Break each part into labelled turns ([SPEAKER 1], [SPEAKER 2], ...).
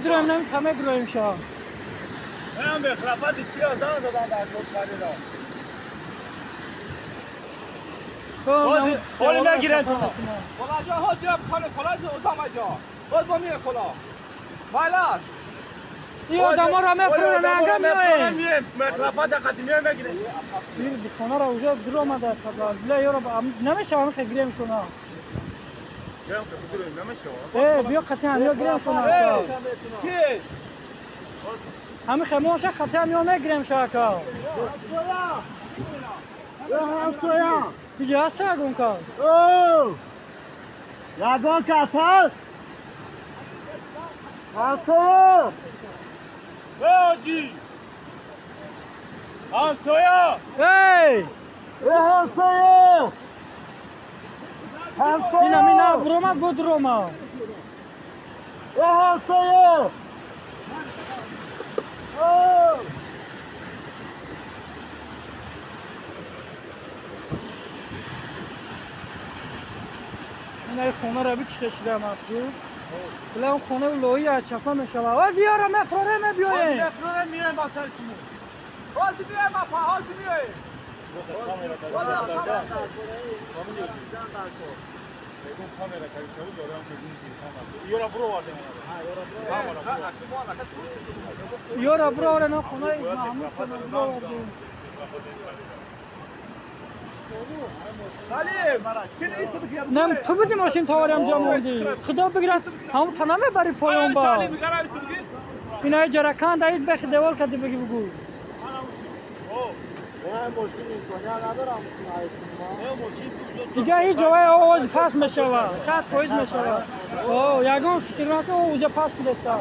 [SPEAKER 1] Медроем, нами тамедроем ша.
[SPEAKER 2] Ман бехлафат чи азан задан дар код карда. Холи нагирен ту.
[SPEAKER 3] Хола ҷо ҳоҷа хола хола одам ҷо. Боз бо мие хола. Вайлаш.
[SPEAKER 1] Ин одаморо мефурӯрем, анга меоем.
[SPEAKER 2] Мехлафат қадимия мегирем.
[SPEAKER 1] Ин хонаро уже дур омада била ёро намешава ҳамихе гирем шуна. Э, биё қатъиян ё гирем шуна.
[SPEAKER 3] Ки?
[SPEAKER 1] Ҳамихе моша қатъиян ё мегирем ша ака.
[SPEAKER 4] Ҳамсоя.
[SPEAKER 1] Иҷа ҳаста ягон кас?
[SPEAKER 4] О! Ягон кас ҳаст? Ҳамсоя!
[SPEAKER 2] Э, ҳоҷӣ! Ҳамсоя!
[SPEAKER 1] Эй!
[SPEAKER 4] Э, ҳамсоя! Ҳамсоя!
[SPEAKER 1] Ина мина буромад бо дурома.
[SPEAKER 4] Э, ҳамсоя! О!
[SPEAKER 1] Ина хонаро бичиқе шидам асту. Била он хонаи лоҳия чапа мешава. Оз ёро мефурӯре мебиёем.
[SPEAKER 2] Мефурӯре меоем ба сари шумо.
[SPEAKER 3] Ҳозир меоем апа, ҳозир меоем.
[SPEAKER 1] Ёра буроварем, он хонаи Маҳмуд буровардем. Нам ту буди мошин товарям ҷо монди. Худо бигирад, ҳамон та намебари поён ба. Инаи ҷараканд аид бехи девол кади бигӣ бугӯ. Дига ҳеҷ ҷои овоз пас мешава, 100% мешава. О, ягон фикр накун, уҷа пас кудеста.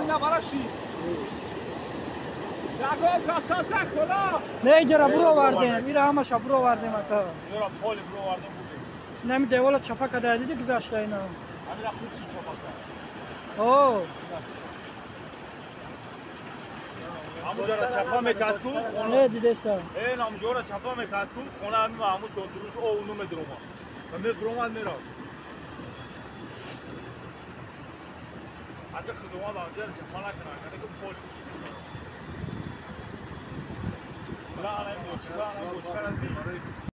[SPEAKER 1] Не, иҷара буровардем, ира ҳамаша буровардем ака. Нами девола чапа када диди гузашта ина. О.
[SPEAKER 2] Ҳамуҷара чапа мекард ку хона.
[SPEAKER 1] Не, дидеста.
[SPEAKER 2] Э, ҳамуҷара чапа мекард ку хона ҳами Маҳмуд чодуруш овну медуромад. Ва медуромад меравд. Агар худованд ҳамуҷара чапа накунад, агар ки поли ла, ана ин бочка, ана ин бочка.